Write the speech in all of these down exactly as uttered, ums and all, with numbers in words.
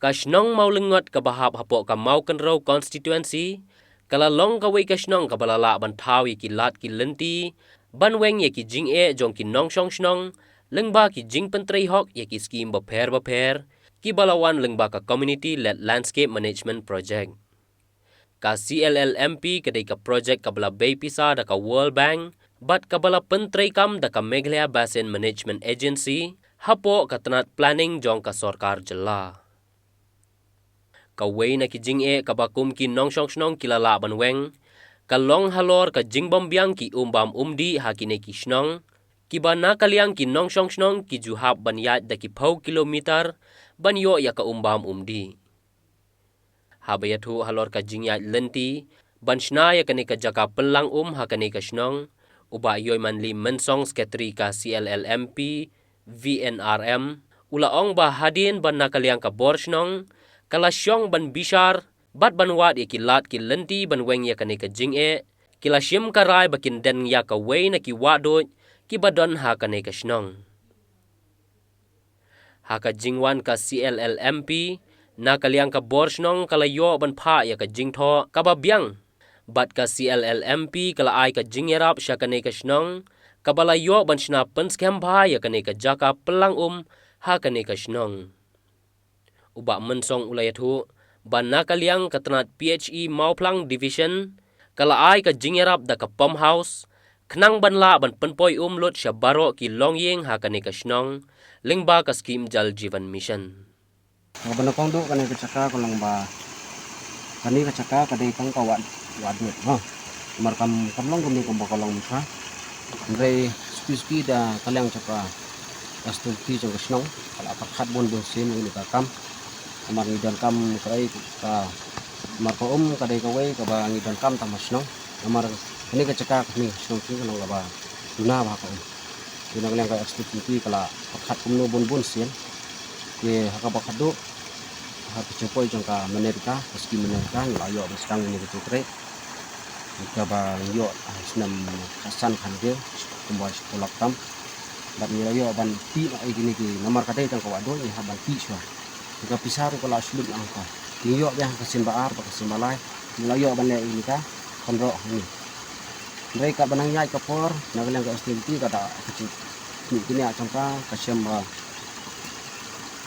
Ka shnong Mawlyngngod kaba hap hapoh ka Mawkynrew constituency, ka la long kawei ka shnong kaba la lah ban thaw ïa ki lad ki lynti ban weng ïa ki jingeh jong ki nongshong shnong lyngba ki jingpyntrei hok ïa ki skim bapher bapher kiba la wan lyngba ka Community Led Landscape Management Project. Ka C L L M P ka dei ka projek kaba la bei pisa da ka World Bank bad kaba la pyntreikam da ka Meghalaya Basin Management Agency hapoh ka tnat planning jong ka sorkar jylla. Kawei na ki jingeh kaba kum ki nongshong shnong ki la lah ban weng ka long halor ka jingbym biang ki um bam um dih ha kine ki shnong, kiba na ka liang ki nongshong shnong ki ju hap ban ïaid da ki phew kilometer ban ïoh ïa ka um bam um dih. Haba ïathuh halor ka jingïaid lynti ban shna ïa kane ka jaka pynlang um ha kane ka shnong, u Bah Ïoimanli Mynsong, Sekretari ka C L L M P V N R M, u la ong ba hadien ba na ka liang ka bor shnong ka la shong ban bishar bad ban wad ïa ki lad ki lynti ban weng ïa kane ka jingeh, ki la shim ka rai ba kin den ïa kawei na ki wahduid kiba don ha kane ka shnong. Ha ka jingwan ka C L L M P, na ka liang ka bor shnong ka la ïoh ban phah ïa ka jingthoh kaba biang bad ka C L L M P ka la ai ka jingïarap sha kane ka shnong kaba la ïoh ban shna pynskhem bha ïa kane ka jaka pynlang um ha kane ka shnong. U Bah Mynsong u la ïathuh ba na ka liang ka tnat P H E Mawphlang Division ka la ai ka jingïarap da ka pump house khnang ban lah ban pynpoi um lut sha baroh ki longïing ha kane ka shnong lyngba ka skim Jal Jeevan Mission. Kaba nyngkong duh kane ka jaka ka long ba kane ka jaka ka dei tang ka wah, wahduid, ha. Namar kam, kam long kumne kumba ka long mynta. Hynrei suki suki da ka liang jong ka S T L T jong ka shnong ka la pyrkhat bun bun sien ïa kane ka kam. Namar ngi donkam ka dei ka, namar ka um ka dei kawei kaba ngi donkam tang ha shnong. Namar kane ka jaka kane shnong ki ka long kaba duna bha ka um. Te na ka liang ka S T L T ka la pyrkhat kumno bun bun sien. Te ha kaba khatduh ha ka jingpoi jong ka MGNREGA, ka skim MGNREGA, ngi la ïoh ban sdang ïa kane ka jingtrei kaba ngi ïoh ha snem khatsan khathynriew, kumba shiphew lak tam. Bad ngi la ïoh ban tih noh ïa kine ki, namar ka dei tang ka wahduid, ngi hap ban tih shuwa. Ka pisa ruh ka la shu lut noh hangta. Ngi ïoh biang ha ka sien ba ar bad ka sien ba lai, ngi la ïoh ban leh ïa kane ka kynroh hangne. Hynrei kaba nang ïaid ka por, na ka liang ka S T L T ka da ka jingmih kine jong ka, ka shem ba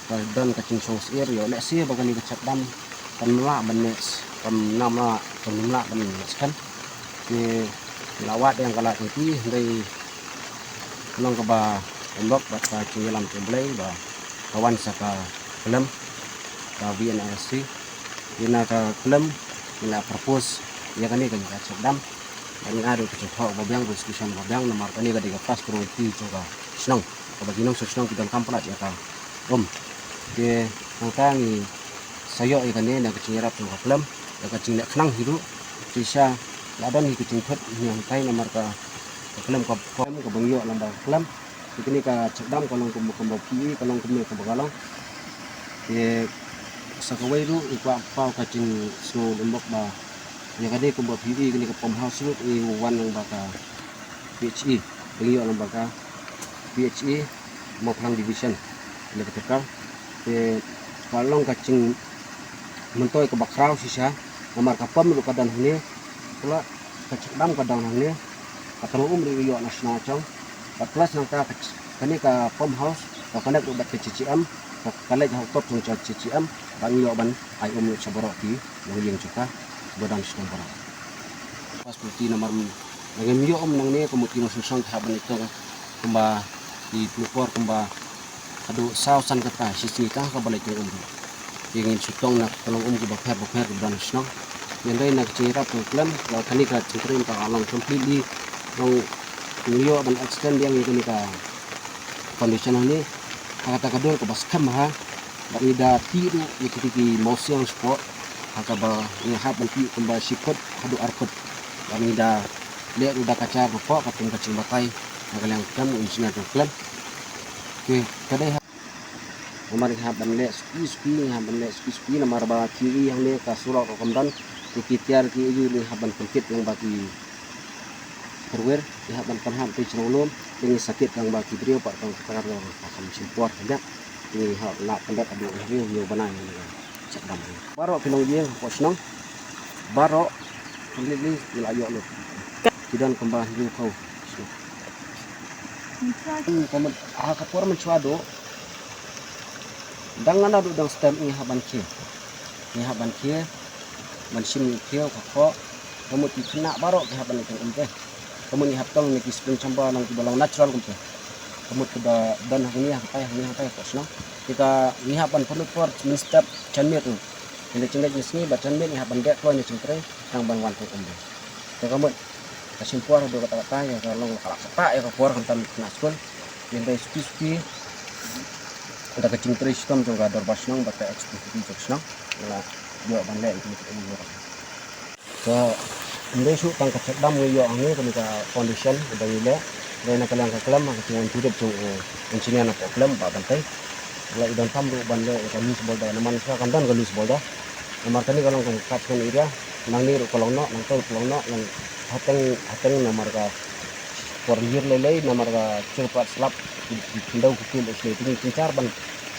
ka don ka jingsngewsih ïoh lehse ba kane ka check dam kan ym lah ban neh, kan ym lah, kan ym lah ban neh skhem. Te la wad ïa ka lad jong ki, hynrei ka long kaba ym bok bad ka jingïalam jong U Blei ba ka wan sa ka khlem ka V N R C. Te na ka khlem ngi la propose ïa kane ka check dam. Bad ngi ai ruh ka jingthoh ba biang, resolution ba biang, namar kane ka dei ka first priority jong ka shnong, kaba ki nongshong shnong ki donkam palat ïa ka um. Te nangta ngi sa ïoh ïa kane na ka jingïarap jong ka khlem, ïa ka jingleh khnang hi ruh. Shisha la don hi ka jingthut hi hangtai namar ka, ka khlem ka pom kaba ngi ïoh lyngba ka khlem. Te kane ka check dam ka long kumba, kumba phi i, ka long kumne kumba ka long. Te sa kawei ruh ngi kwah paw ka jingsngew lymbok ba ïa kane kumba phi i, kane ka pump house ruh ngi wan lyngba ka P H E, ba ngi ïoh lyngba ka P H E Mawphlang Division, kane ka sorkar. Te ka long ka jingmyntoi kaba khraw shisha, namar ka pump ruh ka don hangne, ka la ka check dam ka don hangne, ka tnat um ruh ïoh na shna chong, bad plus nangta ka, kane ka pump house ka connect ruh bad ka J J M, ka, ka leit ha u top jong ka J J M, bad ngi ïoh ban ai um lut sha baroh ki longïing jong ka, ba don shnong baroh. First priority namar nangta ngim ïoh um nangne, ka mut ki nongshong shnong ki hap ban leit tong kumba ki pynpor kumba haduh saw san kata shi sngi tang kaba leit tong um ruh. Te ngin shu tong na ka long um kiba pher ba pher kiba don ha shnong. Hynrei na ka jingïarap jong ka khlem, la kane ka jingtrei ka long completely, long ngi ïoh ban extend biang ïa kane ka foundation hangne ha kata ka dur kaba skhem bha. Bad ngi da tih ruh ïa kiti ki mawsiang shapoh, ha kaba ngi hap ban tih kumba shi phut haduh ar phut. Bad ngi da leh ruh da ka jar shapoh, ka kum ka jingbatai na ka liang ka khlem, u engineer jong ka khlem. Te ka dei ha Namar ngi hap ban leh suki suki, ngi hap ban leh suki suki, namar ba ki i hangne ka surok ruh kam don, te ki tiar ki i ngi hap ban pynkit lyngba ki hardware, ngi hap ban pynhap te jrong lum, te ngi sakit lyngba ki briew pat tang ka kar ka kam shim por ka dak. Ngi hap lah pyndet haduh hynriew hynñiew bnai ngi check dam. Baroh ki longïing hapoh shnong baroh completely ngi la ïoh lut. Ki don kumba hynriew phew. Ka mut ha ka por mynshuwa duh dang nga naduh dang step ngi hap ban khie. Ngi hap ban khie ban shim ïa u khiew ka khoh. Ka mut ki khynnah baroh ki hap ban ïa tong um te. Ka mut ngi hap tong na ki spring chamber nang kiba long natural kumte. Ka mut kiba don hangne hatai hangne hatai hapoh shnong. Te ka ngi hap ban pynlut por mynstep san minit. Ynda jingngeit ngi sngi ba san minit ngi hap ban deh kloi na jingtrei tang ban wan tong um. Te ka mut ka shim por haduh katta katta ïa ka long ka la katta ïa ka por khamtam khynnah skul. Ynda suki suki da ka jingtrei shitom jong ka dorbar shnong bad ka activity jong shnong la ïoh ban leh ïa ka mut. Ka ym dei shuh tang ka check dam ngi ïoh hangne kane ka foundation kaba ngi leh. Dei na ka liang ka khlem ha ka jingwan jurip jong u engineer na ka khlem ba ban tei. La i don tam ruh ban leh ïa ka loose boulder namar ka kan don ka loose boulder. Namar kane ka long ka catchment area. Nangne ruh ka long noh, nangta ruh ka long noh, nang hateng hateng namar ka por lyiur lei lei namar ka kyrpad slap ki khyndew ki kul ïa ki kynchar ban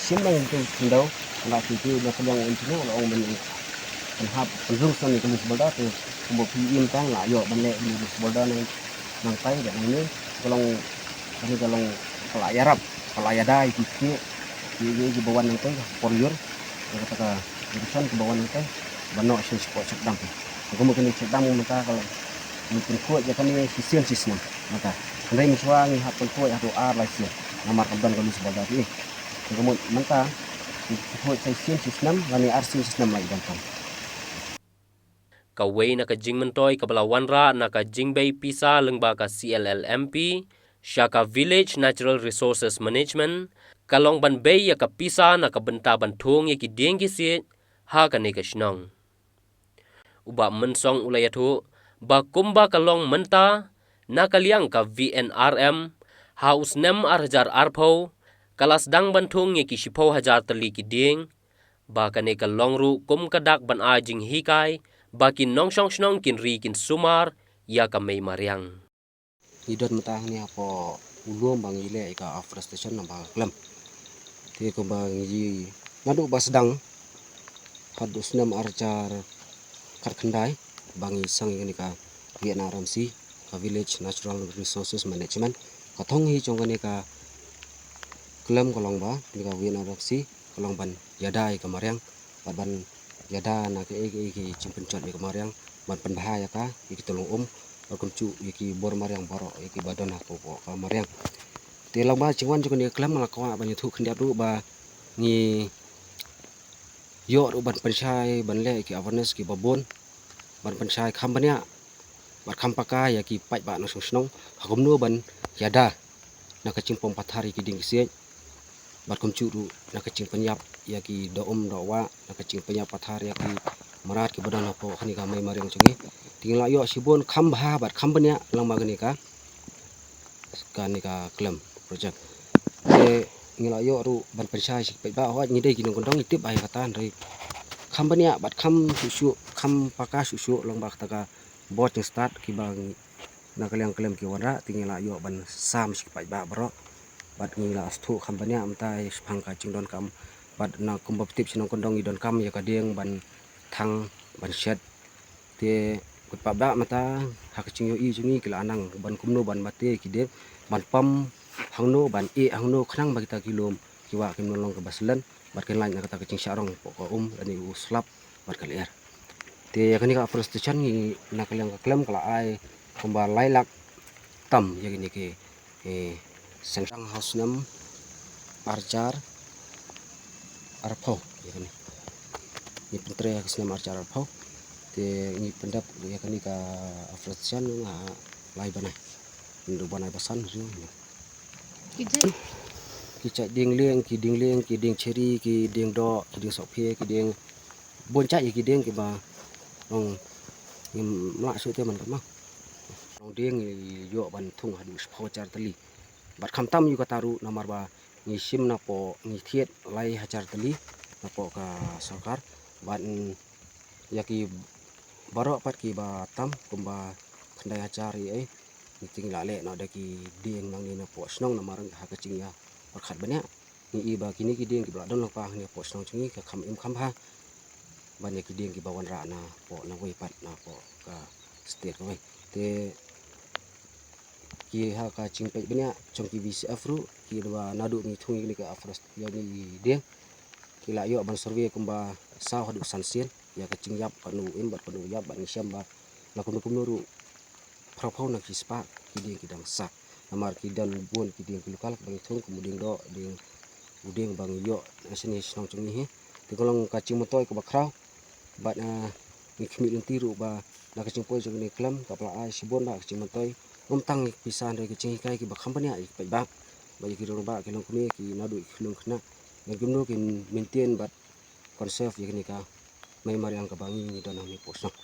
shim lang ki khyndew. La ki ki na ka liang u engineer la ong ban pynhap pynrung shuwa ïa ka loose boulder te kumba phi im tang la ïoh ban leh ïa ka loose boulder nang nang tai da nang ne ka long kane ka long ka la ïarap ka la ïada ïa ki khie ïa ïa kiba wan nang tai por lyiur ïa kata ka direction kiba wan nang tai ban noh sha shapoh check dam. Ka mut kane check dam mynta ka long ngi pynkhuid ïa kane shisien shisnem mynta. Hynrei mynshuwa ngi hap pynkhuid haduh ar lai sien namar kam don ka loose boulder te. Ka mut mynta ngi pynkhuid sa shisien shisnem lane ar sien shisnem la i donkam. Kawei na ka jingmyntoi kaba la wanrah na ka jingbei pisa lyngba ka C L L M P sha ka Village Natural Resources Management ka long ban bei ïa ka pisa na ka bynta ban thung ïa ki dieng ki siej ha kane ka shnong. U Bah Mynsong u la ïathuh ba kumba ka long mynta na ka liang ka V N R M ha u snem ar hajar arphew ka la sdang ban thung ïa ki shiphew hajar tylli ki dieng. Ba kane ka long ruh kum ka dak ban ai jinghikai ba ki nongshong shnong kin ri kin sumar ïa ka mei mariang. Ngi don mynta hangne hapoh u lum ba ngi leh ïa ka afforestation naba ka khlem. Te kumba ngi naduh ba sdang haduh snem ar hajar khatkhyndai ba ngi seng ïa kane ka V N R M C, ka Village Natural Resources Management. Ka thong hi jong kane ka khlem ka long ba kane ka V N R M C ka long ban ïada ïa ka mariang bad ban ïada na kaei kaei ki jingpynjot ïa ka mariang ban pynbha ïa ka ïa ki tyllong um bad kumjuh ïa ki bor mariang baroh ïa kiba don hapoh ka mariang. Te lyngba jingwan jong kane ka khlem la kwah ban ïathuh khyndiat ruh ba ngi ïoh ruh ban pynshai ban leh ïa ki awareness kiba bun ban pynshai kham bniah bad kham paka ïa ki paidbah nongshong shnong ha kumno ban ïada na ka jingpom pathar ïa ki dieng ki siej bad kumjuh ruh na ka jingpynïap ïa ki doh um doh wah na ka jingpynïap pathar ïa ki mrad kiba don hapoh kane ka mei mariang jong ngi. Te ngi la ïoh shibun kham bha bad kham bniah lyngba kane ka kane ka khlem project. Te ngi la ïoh ruh ban pynshai sha ki paidbah, hooid ngi dei ki nongkyndong ngi tip ba ïa kata hynrei kham bniah bad kham shuh shuh kham paka shuh shuh lyngba kata ka bor jingstad kiba ngi na ka liang khlem ki wanrah te ngi la ïoh ban sam sha ki paidbah baroh. Bad ngi la sngewthuh kham bniah mynta shaphang ka jingdonkam bad na kumba phi tip sha nongkyndong ngi donkam ïa ka dieng ban thang ban shet. Te kut paidbah mynta ha ka jingïohi jong ngi ki la nang ban kumno ban mate ki dieng ban pom hangno ban ïeh hangno khnang ba kita ki lum ki wah kim long kaba slen bad kin lait na kata ka jingshah rong hapoh ka um lane u slap bad ka lyer. Te ïa kane ka afforestation ngi na ka liang ka khlem ka la ai kumba lai lak tam ïa kine ki, eh, seng shang ha u snem ar hajar arphew ïa kane. Ngi pyntrei ha u snem ar hajar arphew. Te ngi pyndep ïa kane ka afforestation ha lai bnai. Ndu bnai ba san ri. Ki jait dieng lieng, ki dieng lieng, ki dieng cheri, ki dieng doh, ki dieng sohphia, ki dieng bun jait ïa ki dieng kiba long ngim lah shuh te man ka ma. Long dieng ngi ïoh ban thung haduh shiphew hajar tylli. Bad khamtam ïa kata ruh namar ba ngi shim napoh ngi thied lai hajar tylli napoh ka sorkar bad ïa ki baroh pat kiba tam kumba khyndai hajar ïa ei. Ngi te ngi la leh noh da ki dieng nangne napoh shnong namar ha ka jingïa pyrkhat bniah. Ngi i ba kine ki dieng kiba la don lypa hangne hapoh shnong jong ngi ka kham im kham bha ban ïa ki dieng kiba wanrah napoh na wei pat napoh ka state kawei. Te ki ha ka jingpeit bniah jong ki V C F ruh ki da ba naduh ngi thung ïa kane ka afforest ïa kine ki dieng ki la ïoh ban survey kumba saw haduh san sien ïa ka jingïap, katno im bad katno ïap, bad ngi shem ba la kumno kumno ruh phra phew na ki spah ki dieng ki dang sah. Namar ki don bun ki dieng ki local kiba ngi thung kum u dieng doh, dieng, u dieng ba ngi ïoh na shane shnong jong ngi hi. Te ka long ka jingmyntoi kaba khraw bad, ah, ngi khmih lynti ruh ba na ka jingpoi jong kane ka klam ka la ai shibun ba ka jingmyntoi, ym tang ïa ki pisa hynrei ka jinghikai kiba kham bniah ïa ki paidbah bad ïa ki rangbah ki longkmie, ki naduh ki khyllung khynnah, ba kumno kin maintain bad conserve ïa kane ka mei mariang kaba ngi ngi don hangne hapoh shnong.